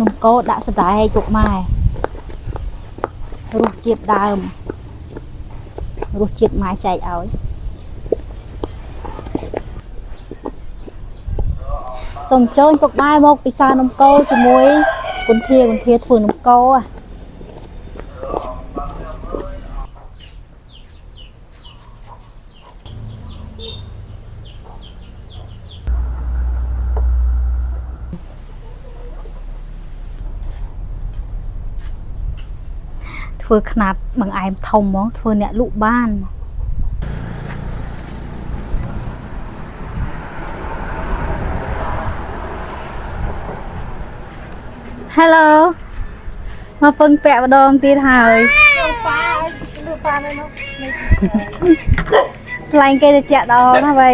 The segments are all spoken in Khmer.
នំកោដាក់សណ្តែកពុកម៉ែរសជាតិដើមរសជាតិម៉ែចែកឲ្យសូមអញ្ជើញពុកម៉ែមកពិសានំកោជាមួយគុនធាគុនធាធ្វើនំកោហ៎ ធ្វើខ្នាតបង្អែមធំហ្មងធ្វើអ្នកលក់បាន Hello មកពឹងពាក់ម្ដងទៀតហើយ ប៉ាឲ្យលឺប៉ានៅនោះ ថ្លែងគេទៅជាក់ដល់ណាវៃ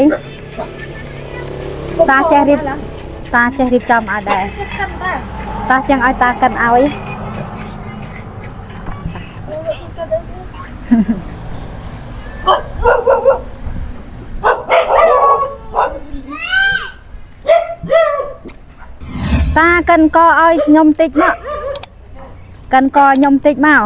តាចេះរៀបតាចេះរៀបចំឲ្យដែរ កិនដែរ តាចឹងឲ្យតាកិនឲ្យតាកិនកឲ្យខ្ញុំតិចមកកិនកខ្ញុំតិចមក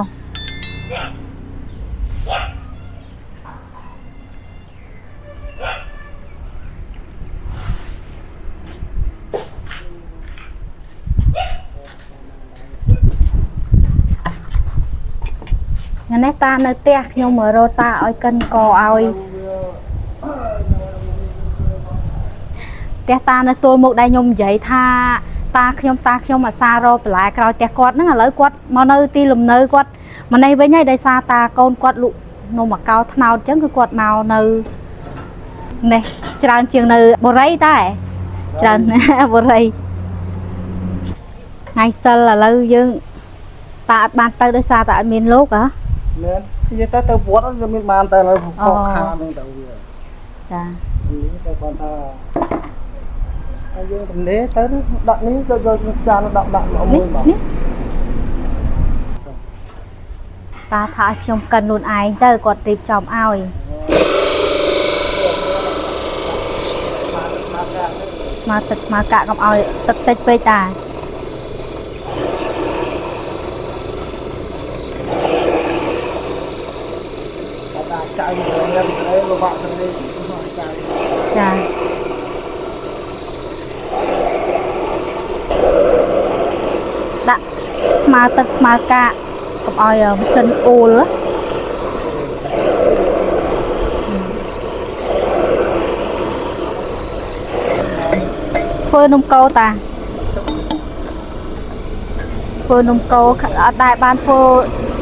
ថ្ងៃនេះតានៅផ្ទះខ្ញុំមករកតាឲ្យកិនកឲ្យផ្ទះតានៅទួលមុខដែលខ្ញុំនិយាយថាតាខ្ញុំតាខ្ញុំអាសារកបន្លែក្រោយផ្ទះគាត់ហ្នឹងឥឡូវគាត់មកនៅទីលំនៅគាត់មកនេះវិញហើយដោយសារតាកូនគាត់លក់នំអាកោត្នោតអញ្ចឹងគឺគាត់មកនៅនេះច្រើនជាងនៅបូរីតែច្រើន បូរីថ្ងៃសិលឥឡូវយើងតាអត់បានទៅដោយសារតាអត់មានលោកហ៎ មែននិយាយទៅទៅវត្តវាមានបានតែឥឡូវខកខានហ្នឹងទៅវា ចា នេះទៅគាត់ថាហើយយើងទំនេរទៅដាក់នេះយកយកចានដាក់ដាក់មក នេះ មួយមក នេះតាថាឲ្យខ្ញុំកិនខ្លួនឯងទៅគាត់រៀបចំឲ្យមកទឹកមកកាក់កុំឲ្យទឹកតិចពេកតា ដាក់ចៅមកនេះទៅលបាក់ទៅនេះចៅ ចាដាក់ស្មើទឹកស្មើកាក់កុំឲ្យម៉ាស៊ីនអ៊ូលធ្វើនំកោតាធ្វើនំកោអត់ដែរបានធ្វើ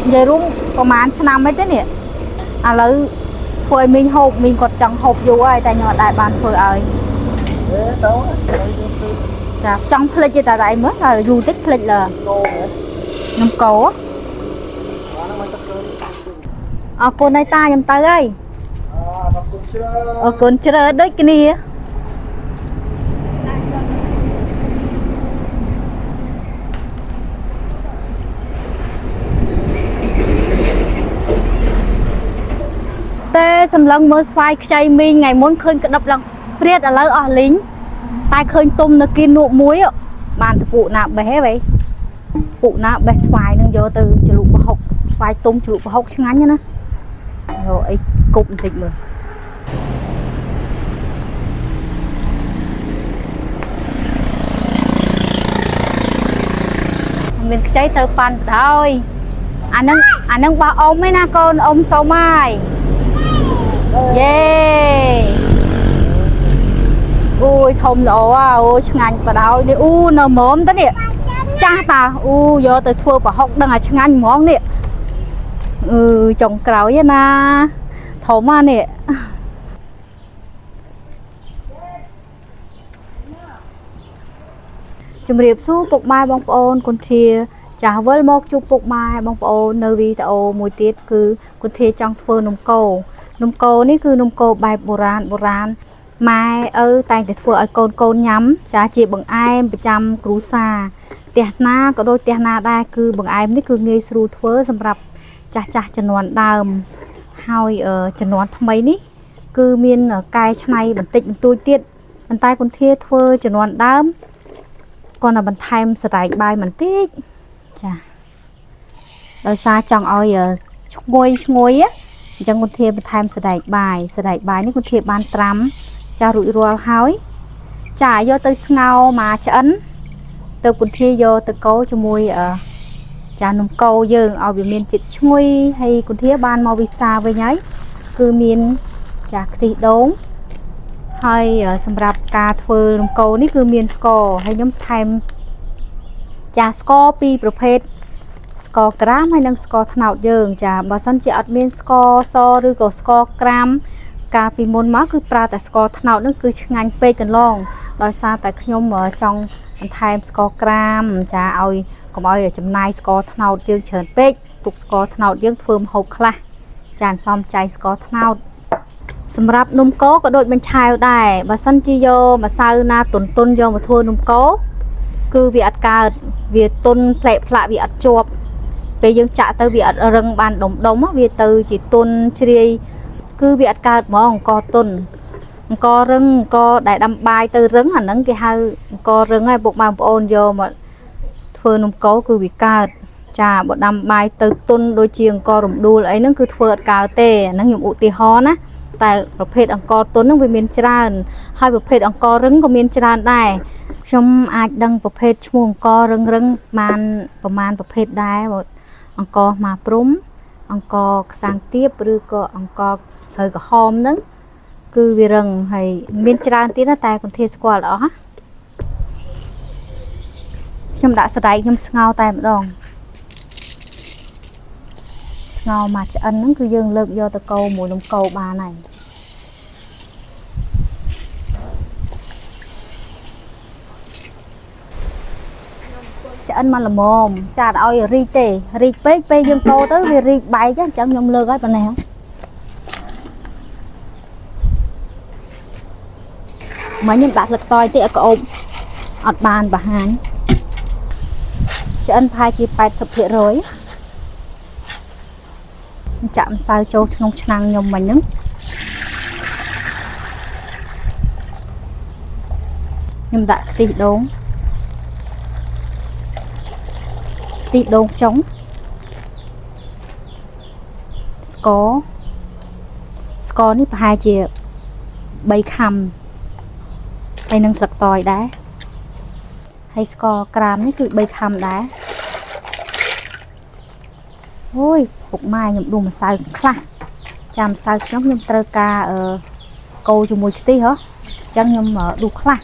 និយាយរួមប្រហែលឆ្នាំអីទេនេះឥឡូវធ្វើឲ្យមីងហូបមីងគាត់ចង់ហូបយូរហើយតែខ្ញុំអត់ដែរបានធ្វើឲ្យ ទេទៅយើងទៅ ចាចង់ភ្លេចទេតាតែឯងមើលដល់យូរតិចភ្លេចលើ កោមែន នំកោ អាហ្នឹងមកទឹកទៅ អរគុណហើយតាខ្ញុំទៅហើយ អរគុណច្រើន អរគុណច្រើនដូចគ្នាតែសម្លឹងមើលស្វាយខ្ចីមីងថ្ងៃមុនឃើញក្តឹបឡើងព្រាតឥឡូវអស់លីងតែឃើញទុំនៅគៀននួកមួយហ៎បានតពុណាបេះហ៎វ៉ៃពុណាបេះស្វាយនឹងយកទៅជ្រលក់ប្រហុកស្វាយទុំជ្រលក់ប្រហុកឆ្ងាញ់ណាស់ណារកអីគប់បន្តិចមើល មានខ្ចីត្រូវប៉ាន់បណ្ដោយអាហ្នឹងអាហ្នឹងបោះអ៊ំឯណាកូនអ៊ំសុំហើយយេអូយធំល្អអូយឆ្ងាញ់បណ្ដោយនេះអូនៅមុំទៅនេះចាស់តាអូយកទៅធ្វើប្រហុកដឹងអាឆ្ងាញ់ហ្មងនេះអឺចុងក្រោយឯណាធំអានេះជំរាបសួរពុកម៉ែបងប្អូនគុនធាចាស់វិលមកជួបពុកម៉ែបងប្អូននៅវីដេអូមួយទៀតគឺគុនធាចង់ធ្វើនំកោនំកោនេះគឺនំកោបែបបុរាណបុរាណម៉ែឪតែងតែធ្វើឲ្យកូនកូនញ៉ាំចាជាបង្អែមប្រចាំគ្រួសារផ្ទះណាក៏ដូចផ្ទះណាដែរគឺបង្អែមនេះគឺងាយស្រួលធ្វើសម្រាប់ចាស់ចាស់ជំនាន់ដើមហើយជំនាន់ថ្មីនេះគឺមានកែច្នៃបន្តិចបន្តួចទៀតប៉ុន្តែគុនធាធ្វើជំនាន់ដើម គាត់តែបន្ថែមសណ្តែកបាយបន្តិចចាដោយសារចង់ឲ្យឈ្ងុយឈ្ងុយណាអញ្ចឹងគុណធាបន្ថែមសណ្តែកបាយសណ្តែកបាយនេះគុណធាបានត្រាំចារួចរាល់ហើយចាយកទៅស្ងោរមកឆ្អិនទៅគុណធាយកទៅកូរជាមួយចានំកូរយើងឲ្យវាមានជាតិឈ្ងុយហើយគុណធាបានមកវិផ្សារវិញហើយគឺមានចាខ្ទិះដូងហើយសម្រាប់ការធ្វើនំកូរនេះគឺមានស្ករហើយខ្ញុំថែមចាស្ករពីរប្រភេទស្ករក្រាមហើយនិងស្ករត្នោតយើងចាបើសិនជាអត់មានស្ករសឬក៏ស្ករក្រាមកាលពីមុនមកគឺប្រើតែស្ករត្នោតនឹងគឺឆ្ងាញ់ពេកកន្លងដោយសារតែខ្ញុំចង់បន្ថែមស្ករក្រាមចាឲ្យកុំឲ្យចំណាយស្ករត្នោតយើងច្រើនពេកទុកស្ករត្នោតយើងធ្វើម្ហូបខ្លះចាអន្សំចៃស្ករត្នោតសម្រាប់នំកូរក៏ដូចបញ្ឆាវដែរបើសិនជាយកម្សៅណាទុនទុនយកមកធ្វើនំកូរគឺវាអត់កើតវាទុនផ្លែកផ្លាក់វាអត់ជាប់ពេលយើងចាក់ទៅវាអត់រឹងបានដុំដុំវាទៅជាទុនជ្រាយគឺវាអត់កើតហ្មងអង្គទុនអង្គរឹងអង្គដែលដាំបាយទៅរឹងអាហ្នឹងគេហៅអង្គរឹងហើយពុកម៉ែបងប្អូនយកមកធ្វើនំកូរគឺវាកើតចាបើដាំបាយទៅទុនដូចជាអង្គរំដួលអីហ្នឹងគឺធ្វើអត់កើតទេអាហ្នឹងខ្ញុំឧទាហរណ៍ណាតែប្រភេទអង្គទុនហ្នឹងវាមានច្រើនហើយប្រភេទអង្គរឹងក៏មានច្រើនដែរខ្ញុំអាចដឹងប្រភេទឈ្មោះអង្គរឹងរឹងបានប្រមាណប្រភេទដែរបើអង្គមកព្រំអង្គខ្សាំងទៀបឬក៏អង្គស្រូវក្រហមហ្នឹងគឺវារឹងហើយមានច្រើនទៀតណាតែគុនធាស្គាល់អស់ណាខ្ញុំដាក់សណ្តែកខ្ញុំស្ងោរតែម្ដងស្ងោរមកឆ្អិនហ្នឹងគឺយើងលើកយកទៅកូរមួយនំកូរបានហើយឆ្អិនមកល្មមចាអត់ឲ្យរីកទេរីកពេកពេលយើងកូរទៅវារីកបែកអញ្ចឹងខ្ញុំលើកឲ្យប៉ុណ្ណេះមកខ្ញុំដាក់ស្លឹកតយតិចឲ្យក្អូបអត់បានបង្ហាញឆ្អិនប្រហែលជា80%ចាក់ម្សៅចូលក្នុងឆ្នាំងខ្ញុំមិញហ្នឹងខ្ញុំដាក់ខ្ទិះដូងខ្ទិះដូងចុងស្ករស្ករនេះប្រហែលជា3ខាំហើយនឹងស្លឹកតយដែរហើយស្ករក្រាមនេះគឺ3ខាំដែរអូយពុកម៉ែខ្ញុំដួសម្សៅខ្លះចាំម្សៅខ្ញុំខ្ញុំត្រូវការកូរជាមួយខ្ទិះហ៎អញ្ចឹងខ្ញុំដួសខ្លះ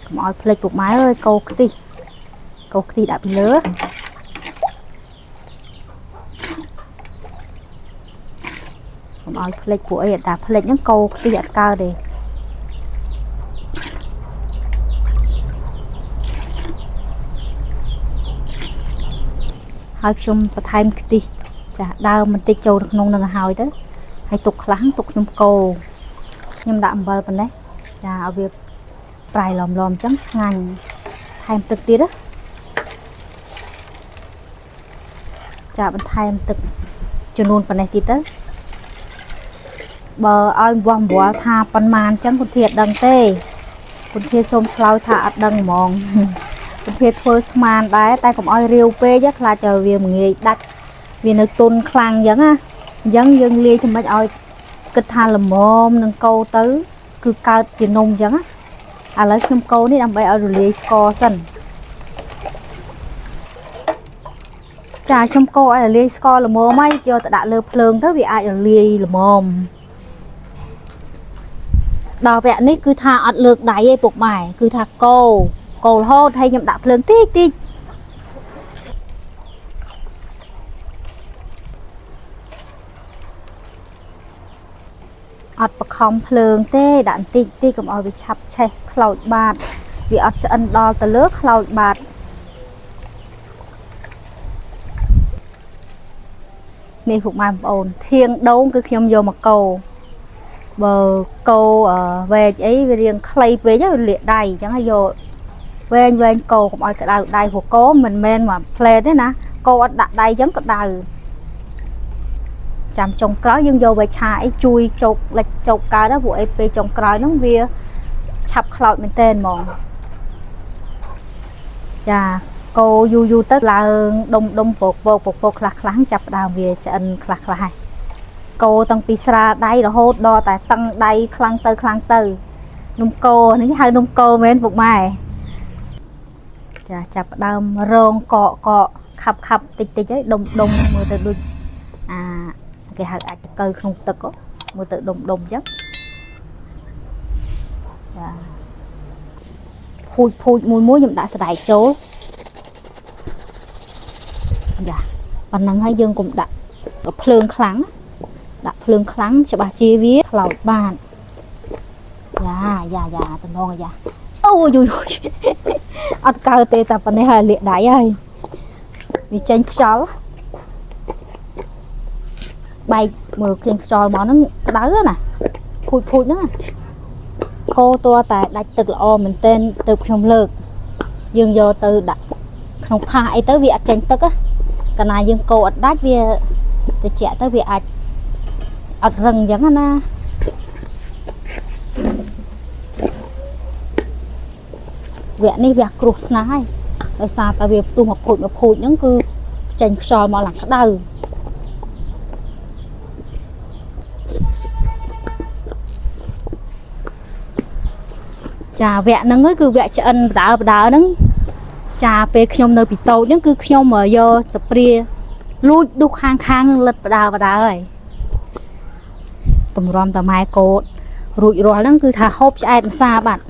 កុំឲ្យភ្លេចពុកម៉ែអើយកូរខ្ទិះកូរខ្ទិះដាក់ពីលើកុំឲ្យភ្លេចពួកអីអត់តាភ្លេចហ្នឹងកូរខ្ទិះអត់កើតទេហើយខ្ញុំបន្ថែមខ្ទិះចាដើមបន្តិចចូលក្នុងនឹងឲ្យទៅហើយទុកខ្លះទុកខ្ញុំកូរខ្ញុំដាក់អំបិលប៉ុណ្ណេះចាឲ្យវាប្រៃឡមៗអញ្ចឹងឆ្ងាញ់ថែមទឹកទៀតណាចាបន្ថែមទឹកចំនួនប៉ុណ្ណេះទៀតទៅបើឲ្យវាស់វល់ថាប៉ុន្មានអញ្ចឹងគុណធាអត់ដឹងទេគុណធាសូមឆ្លើយថាអត់ដឹងហ្មងគុណធាធ្វើស្មានដែរតែកុំឲ្យរាវពេកខ្លាចតែវាមិនងាយដាច់វានៅទុនខ្លាំងអញ្ចឹងណាអញ្ចឹងយើងលាយធ្វើម៉េចឲ្យគិតថាល្មមនឹងកូរទៅគឺកើតជានំអញ្ចឹងណាឥឡូវខ្ញុំកូរនេះដើម្បីឲ្យរលាយស្ករសិនចាខ្ញុំកូរឲ្យរលាយស្ករល្មមហើយយកទៅដាក់លើភ្លើងទៅវាអាចរលាយល្មមដល់វគ្គនេះគឺថាអត់លើកដៃទេពុកម៉ែគឺថាកូរកូររហូតហើយខ្ញុំដាក់ភ្លើងតិចតិចអត់បខំភ្លើងទេដាក់បន្តិចតិចកុំឲ្យវាឆាប់ឆេះខ្លោចបាតវាអត់ឆ្អិនដល់ទៅលើខ្លោចបាតនេះពុកម៉ែបងប្អូនធៀងដូងគឺខ្ញុំយកមកកូរបើកូរវែកអីវារៀងខ្លីពេកវាលាកដៃអញ្ចឹងឲ្យយកវែងវែងកូរកុំឲ្យក្តៅដៃព្រោះកូរមិនមែនមកផ្លែទេណាកូរអត់ដាក់ដៃអញ្ចឹងក្តៅចាំចុងក្រោយយើងយកវែកឆាអីជួយជោគលិចជោគកើតព្រោះអីពេលចុងក្រោយហ្នឹងវាឆាប់ខ្លោចមែនតើហ្មង ចាកោយូរយូរទៅឡើងដុំដុំពកពកពកពកខ្លះខ្លះចាប់ផ្ដើមវាឆ្អិនខ្លះខ្លះហើយកោតាំងពីស្រាលដៃរហូតដល់តែតឹងដៃខ្លាំងទៅខ្លាំងទៅនំកោនេះហៅនំកោមែនពុកម៉ែចាចាប់ផ្ដើមរងកកកខាប់ខាប់តិចតិចហើយដុំដុំមើលទៅដូចអាគេហៅអាចតកើក្នុងទឹកហ៎មើលទៅដុំដុំអញ្ចឹងចាភូចភូចមួយមួយខ្ញុំដាក់សណ្តែកចូលចាប៉ុណ្ណឹងហើយយើងកុំដាក់ភ្លើងខ្លាំងណាដាក់ភ្លើងខ្លាំងច្បាស់ជាវាខ្លោចបានយ៉ាយ៉ាយ៉ាតំណងយ៉ាអូយយយអត់កើតទេតែប៉ុណ្ណេះហើយលាកដៃហើយវាចេញខ្យល់បែកមើលចេញខ្យល់មកហ្នឹងក្តៅណាភូចភូចហ្នឹងណាកោតតែដាច់ទឹកល្អមែនទែនទៅខ្ញុំលើកយើងយកទៅដាក់ក្នុងថាសអីទៅវាអត់ចេញទឹកណាកាលណាយើងកោអត់ដាច់វាត្រជាក់ទៅវាអាចអត់រឹងអញ្ចឹងណាវគ្គនេះវាគ្រោះថ្នាក់ហើយដោយសារតែវាផ្ទុះមកភូចមកភូចហ្នឹងគឺចេញខ្យល់មកឡើងក្តៅចាវគ្គហ្នឹងគឺវគ្គឆ្អិនបដើបដើហ្នឹងចាពេលខ្ញុំនៅពីតូចហ្នឹងគឺខ្ញុំយកសព្រាលួចដុសខាងខាងនឹងលិតបដើបដើហើយតម្រាំតម៉ែកោតរួចរាល់ហ្នឹងគឺថាហូបឆ្អែតម្សាបាត់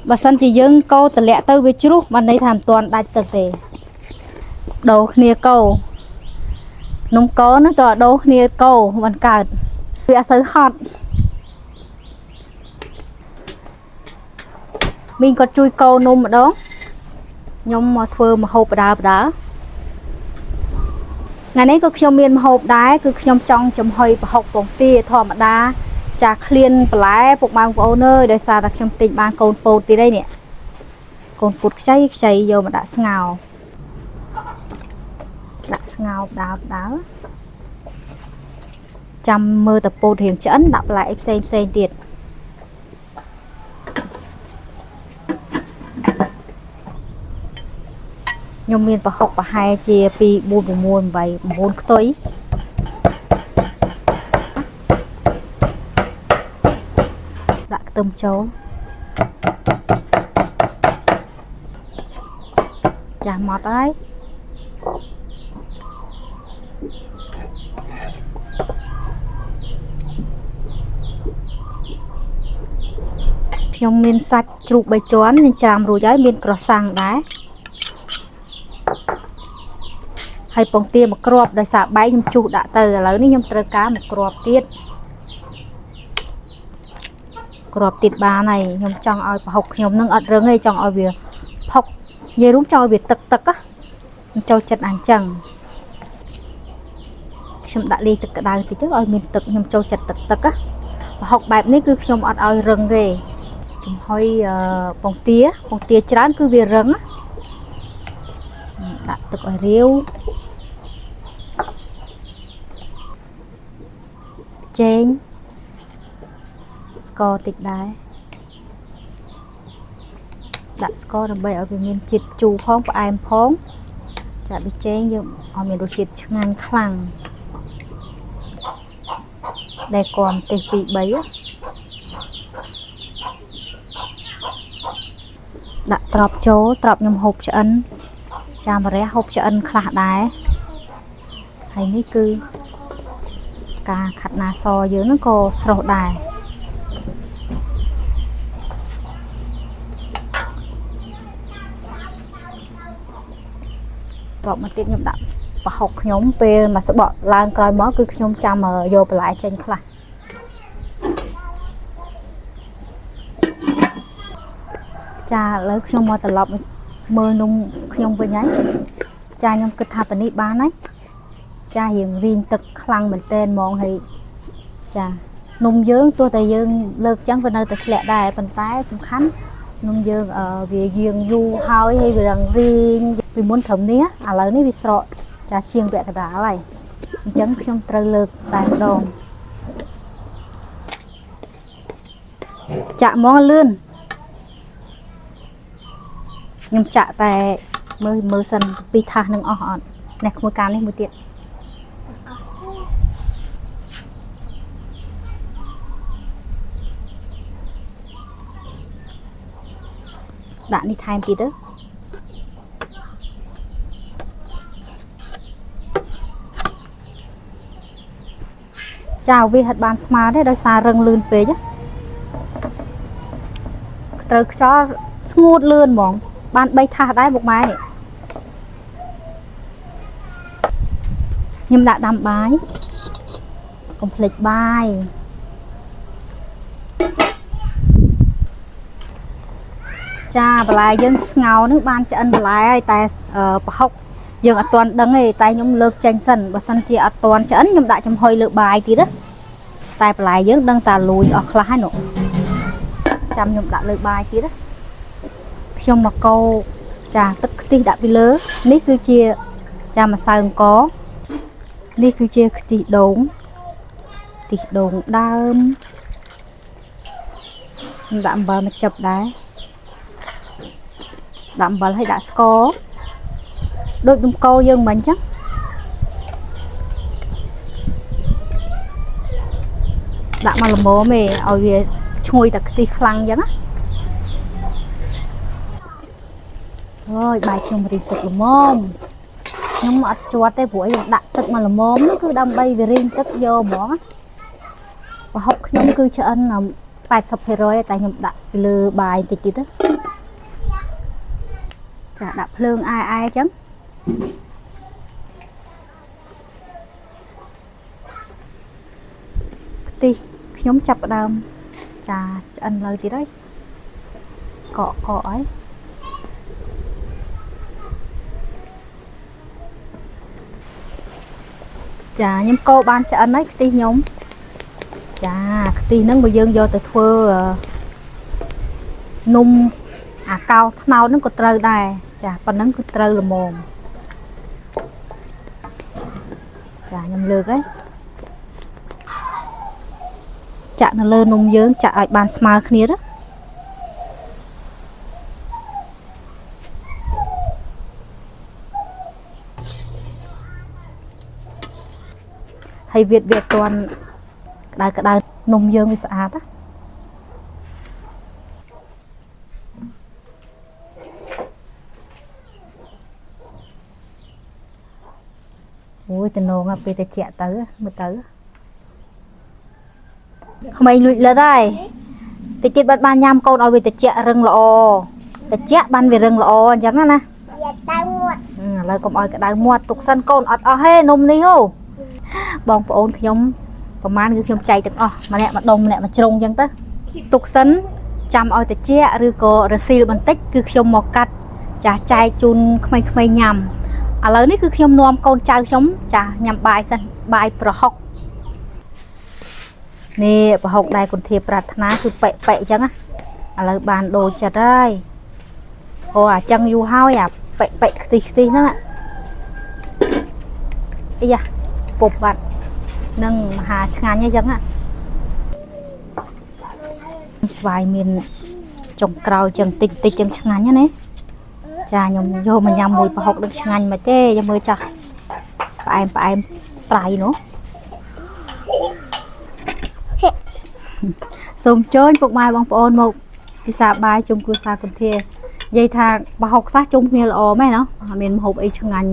បើសិនជាយើងកោតម្លាក់ទៅវាជ្រុះបានន័យថាមិនទាន់ដាច់ទឹកទេដូរគ្នាកោនំកោហ្នឹងតើដូរគ្នាកោបានកើតវាអត់សូវហត់មីងគាត់ជួយកោនំម្ដងខ្ញុំមកធ្វើម្ហូបបដើបដើថ្ងៃនេះក៏ខ្ញុំមានម្ហូបដែរគឺខ្ញុំចង់ចំហុយប្រហុកពងទាធម្មតាចាក្លៀនបន្លែពុកម៉ែបងប្អូនអើយដោយសារតែខ្ញុំទិញបានកូនពោតទៀតហើយនេះកូនពោតខ្ចីខ្ចីយកមកដាក់ស្ងោដាក់ស្ងោបដើបដើចាំមើលតែពោតរៀងឆ្អិនដាក់បន្លែអីផ្សេងផ្សេងទៀតខ្ញុំមានប្រហុកប្រហែលជា2 4 6 8 9ខ្ទុយដាក់ខ្ទឹមចូលចាស់ម៉ត់ហើយខ្ញុំមានសាច់ជ្រូកបីជាន់ខ្ញុំច្រាមរួចហើយមានក្រសាំងដែរហើយពងទាមួយគ្រាប់ដោយសារបែកខ្ញុំជុះដាក់ទៅឥឡូវនេះខ្ញុំត្រូវការមួយគ្រាប់ទៀតគ្រាប់ទៀតបានហើយខ្ញុំចង់ឲ្យប្រហុកខ្ញុំនឹងអត់រឹងទេចង់ឲ្យវាផុកនិយាយរួមចង់ឲ្យវាទឹកទឹកណាខ្ញុំចូលចិត្តអញ្ចឹងខ្ញុំដាក់លាយទឹកក្តៅតិចទៅឲ្យមានទឹកខ្ញុំចូលចិត្តទឹកទឹកណាប្រហុកបែបនេះគឺខ្ញុំអត់ឲ្យរឹងទេចំហុយពងទាពងទាច្រើនគឺវារឹងណាដាក់ទឹកឲ្យរាវចេងស្ករតិចដែរដាក់ស្ករដើម្បីឲ្យវាមានជាតិជូរផងផ្អែមផងចាប៊ីចេងយើងឲ្យមានរសជាតិឆ្ងាញ់ខ្លាំងដែលគំទេស2 3ដាក់ត្រប់ចូលត្រប់ខ្ញុំហូបឆ្អិនចាម្រះហូបឆ្អិនខ្លះដែរហើយនេះគឺការខាត់ណាសយើងហ្នឹងក៏ស្រស់ដែរតបមកទៀតខ្ញុំដាក់ប្រហុកខ្ញុំពេលមកស្បកឡើងក្រោយមកគឺខ្ញុំចាំយកបន្លែចេញខ្លះចាឥឡូវខ្ញុំមកត្រឡប់មើលនំខ្ញុំវិញហើយចាខ្ញុំគិតថាប៉នេះបានហើយចារៀងរីងទឹកខ្លាំងមែនតែនហ្មងហើយចានំយើងទោះតែយើងលើកចឹងវានៅតែឆ្លាក់ដែរប៉ុន្តែសំខាន់នំយើងវាយាងយូរហើយហើយវារឹងរីងពីមុនត្រឹមនេះឥឡូវនេះវាស្រកចាជាងពាក់កណ្ដាលហើយអញ្ចឹងខ្ញុំត្រូវលើកតែម្ដងចាក់ហ្មងលឿន ខ្ញុំចាក់តែមើលមើលសិនពីរថាសនឹងអស់អត់នេះក្មួយកាលនេះមួយទៀតដាក់នេះថែមទៀតទៅចាវាហិតបានស្មើទេដោយសាររឹងលឿនពេកណាត្រូវខ្យល់ស្ងួតលឿនហ្មងបាន3ថាសដែរពុកម៉ែនេះខ្ញុំដាក់ដាំបាយកុំភ្លេចបាយចាបន្លែយើងស្ងោរនឹងបានឆ្អិនបន្លែហើយតែប្រហុកយើងអត់ទាន់ដឹងទេតែខ្ញុំលើកចេញសិនបើសិនជាអត់ទាន់ឆ្អិនខ្ញុំដាក់ចំហុយលើបាយទៀតណាតែបន្លែយើងដឹងតាលួយអស់ខ្លះហើយនោះចាំខ្ញុំដាក់លើបាយទៀតណាខ្ញុំមកកូរចាទឹកខ្ទិះដាក់ពីលើនេះគឺជាចាម្សៅអង្ករនេះគឺជាខ្ទិះដូងខ្ទិះដូងដើមខ្ញុំដាក់អំបិលមកចាប់ដែរដាក់អំបិលឲ្យដាក់ស្ករដូចនំកូរយើងមិញចឹងដាក់មកល្មមឯងឲ្យវាឈ្ងុយតែខ្ទិះខ្លាំងចឹងណាអូយបាយខ្ញុំរីងទឹកល្មមខ្ញុំអត់ជាប់ទេព្រោះអីខ្ញុំដាក់ទឹកមកល្មមនោះគឺដើម្បីវារីងទឹកយកហ្មងណាប្រហុកខ្ញុំគឺឆ្អិន80%តែខ្ញុំដាក់ពីលើបាយតិចទៀតទៅចាដាក់ភ្លើងអែអែចឹងខ្ទិះខ្ញុំចាប់ផ្ដើមចាឆ្អិនលើទៀតហើយកកកហើយចាខ្ញុំកូរបានឆ្អិនហើយខ្ទិះខ្ញុំចាខ្ទិះហ្នឹងបើយើងយកទៅធ្វើនំអាកោត្នោតហ្នឹងក៏ត្រូវដែរចាប៉ុណ្ណឹងគឺត្រូវល្មមចាខ្ញុំលើកហើយចាក់នៅលើនំយើងចាក់ឲ្យបានស្មើគ្នាណាហើយវាអត់ទាន់ក្តៅក្តៅនំយើងវាស្អាតណាអូយតំណងពេលទៅជាក់ទៅមើលទៅក្មេងលួចលិតហើយតិចទៀតបាត់បានញ៉ាំកូនឲ្យវាទៅជាក់រឹងល្អទៅជាក់បានវារឹងល្អអញ្ចឹងណា វាតៅមាត់ ឥឡូវកុំឲ្យក្តៅមាត់ទុកសិនកូនអត់អស់ទេនំនេះហូបងប្អូនខ្ញុំប្រហែលគឺខ្ញុំចែកទាំងអស់ម្នាក់ម្ដុំម្នាក់មួយជ្រុងអញ្ចឹងទៅទុកសិនចាំឲ្យតិចឬក៏រស៊ីលបន្តិចគឺខ្ញុំមកកាត់ចាចែកជូនក្មេងៗញ៉ាំឥឡូវនេះគឺខ្ញុំនាំកូនចៅខ្ញុំចាញ៉ាំបាយសិនបាយប្រហុកនេះប្រហុកដែលគុនធាប្រាថ្នាគឺប៉ិប៉ិអញ្ចឹងណាឥឡូវបានដូរចិត្តហើយអូអាចឹងយូរហើយអាប៉ិប៉ិខ្ទិះខ្ទិះហ្នឹងអីយ៉ាពុបបាត់នឹងមហាឆ្ងាញ់អញ្ចឹងណាស្វាយមានចុងក្រោយចឹងតិចតិចចឹងឆ្ងាញ់ណាចាខ្ញុំយកមកញ៉ាំមួយប្រហុកនឹងឆ្ងាញ់មកទេយកមើលចាស់ផ្អែមផ្អែមប្រៃនោះសូមជើញពុកម៉ែបងប្អូនមកពិសាបាយជុំគ្រួសារគុនធានិយាយថាប្រហុកសះជុំគ្នាល្អមែនណោះអត់មានម្ហូបអីឆ្ងាញ់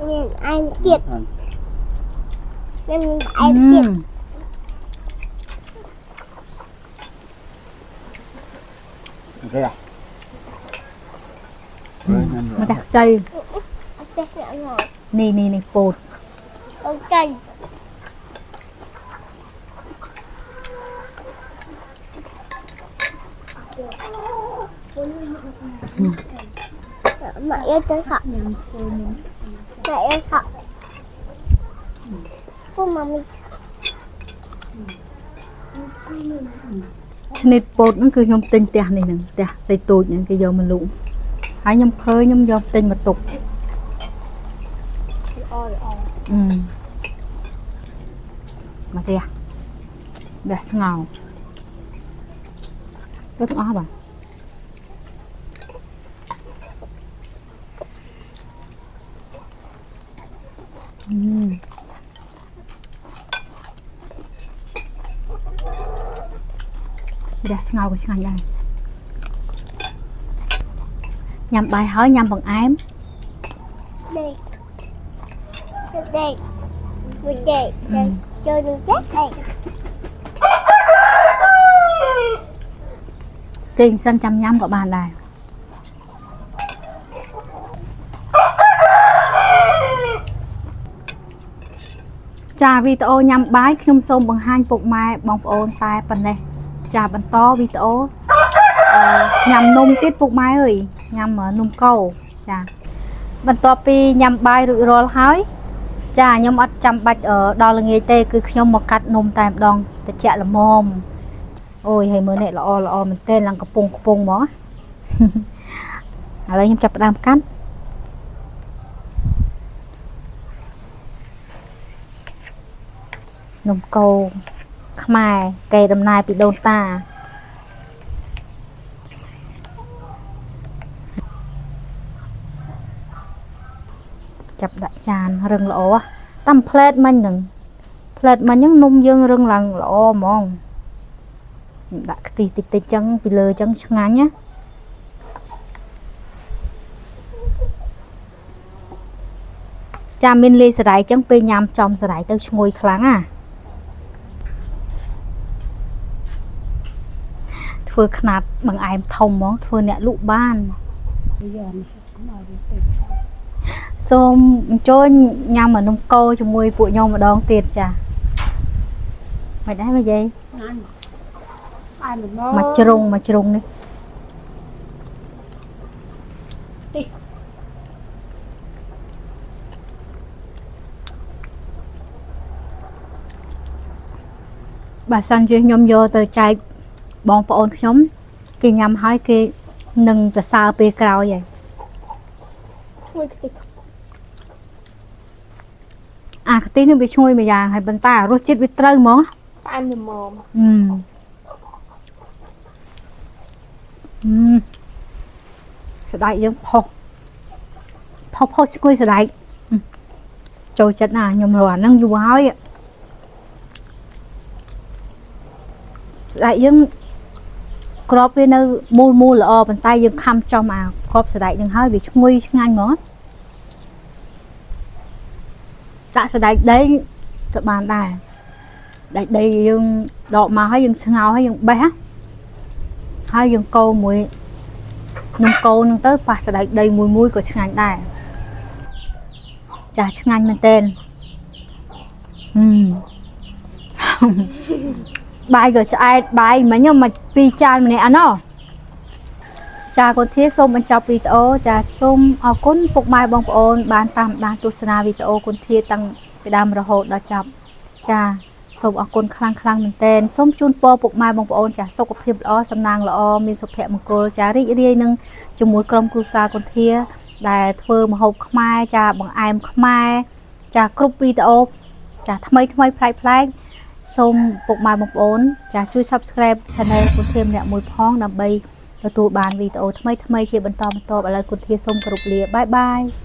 មានអញទៀតមានអែមទៀត រះ មកតែខ្ចីនេះនេះនេះពោត អូចៃម៉ាក់យកទៅសក់ម៉ាក់យកសក់ពូម៉ាមី ឈ្និតពោតហ្នឹងគឺខ្ញុំទិញផ្ទះនេះហ្នឹងផ្ទះស្អីទូចហ្នឹងគេយកមកលក់ហើយខ្ញុំឃើញខ្ញុំយកទិញមកទុក ល្អល្អ មកផ្ទះផ្ទះស្ងោទៅទាំងអស់បាទ អឺរះស្ងោរក៏ឆ្ងាញ់ដែរញ៉ាំបាយហើយញ៉ាំបង្អែម នេះនេះមួយចេកចូលនឹងចេកអី គេងសិនចាំញ៉ាំក៏បានដែរចាវីដេអូញ៉ាំបាយខ្ញុំសូមបង្ហាញពុកម៉ែបងប្អូនតែប៉ុណ្ណេះចាបន្តវីដេអូអឺញ៉ាំនំទៀតពុកម៉ែអើយញ៉ាំនំកោចាបន្ទាប់ពីញ៉ាំបាយរួចរាល់ហើយ ចាខ្ញុំអត់ចាំបាច់ដល់ល្ងាចទេគឺខ្ញុំមកកាត់នំតែម្ដងតិចល្មមអូយហើយមើលនេះល្អល្អមែនទែនឡើងកំពង់កំពង់ហ្មង ឥឡូវខ្ញុំចាប់ផ្ដើមកាត់នំកោខ្មែរកេរដំណែលពីដូនតាចាប់ដាក់ចានរឹងល្អតាមផ្លែតមិញហ្នឹងផ្លែតមិញហ្នឹងនំយើងរឹងឡើងល្អហ្មងខ្ញុំដាក់ខ្ទិះតិចតិចចឹងពីលើចឹងឆ្ងាញ់ណាចាមានលាយសរៃចឹងពេលញ៉ាំចំសរៃទៅឈ្ងុយខ្លាំងណាធ្វើខ្នាតបង្អែមធំហ្មងធ្វើអ្នកលក់បាន សូមអញ្ជើញញ៉ាំអានំកោជាមួយពួកខ្ញុំម្ដងទៀតចាមិនដែរមកយាយ អញអែមមក មកជ្រុងមកជ្រុងនេះ ទី បើសិនជាខ្ញុំយកទៅចែកបងប្អូនខ្ញុំគេញ៉ាំហើយគេនឹងសរសើរពេលក្រោយហើយ មួយខ្ទិះ អាខ្ទិះនឹងវាឈ្ងុយមួយយ៉ាងហើយប៉ុន្តែរសជាតិវាត្រូវហ្មង ផ្អែមល្មម អឺអឺសណ្ដែកយើងផុសផុសផុសឈ្ងុយសណ្ដែកអឺចូលចិត្តណាស់ខ្ញុំរកអាហ្នឹងយូរហើយសណ្ដែកយើងក្របវានៅមូលមូលល្អប៉ុន្តែយើងខំចំអាក្របសណ្ដែកហ្នឹងហើយវាឈ្ងុយឆ្ងាញ់ហ្មងដាក់សណ្ដែកដីក៏បានដែរ ដែកដីយើងដកមកហើយយើងស្ងោរហើយយើងបេះណាហើយយើងកូរមួយនំកូរហ្នឹងទៅប៉ះសណ្ដែកដីមួយមួយក៏ឆ្ងាញ់ដែរចាឆ្ងាញ់មែនទែនហឹម បាយក៏ឆ្អែតបាយមិញហ្នឹងមកពីរចានម្នាក់អាណោះចាកូនធាសូមបញ្ចប់វីដេអូចាសូមអរគុណពុកម៉ែបងប្អូនបានតាមដានទស្សនាវីដេអូកូនធាតាំងពីដើមរហូតដល់ចប់ចាសូមអរគុណខ្លាំងខ្លាំងមែនទែនសូមជូនពរពុកម៉ែបងប្អូនចាសុខភាពល្អសំណាងល្អមានសុភមង្គលចារីករាយនឹងជាមួយក្រុមគ្រួសារកូនធាដែលធ្វើម្ហូបខ្មែរចាបង្អែមខ្មែរចាគ្រប់វីដេអូចាថ្មីថ្មីប្លែកប្លែក សូមពុកម៉ែបងប្អូនចាជួយ Subscribe Channel គុណធាម្នាក់មួយផងដើម្បីទទួលបានវីដេអូថ្មីៗជាបន្តបន្ទាប់ឥឡូវគុណធាសូមគោរពលា bye bye.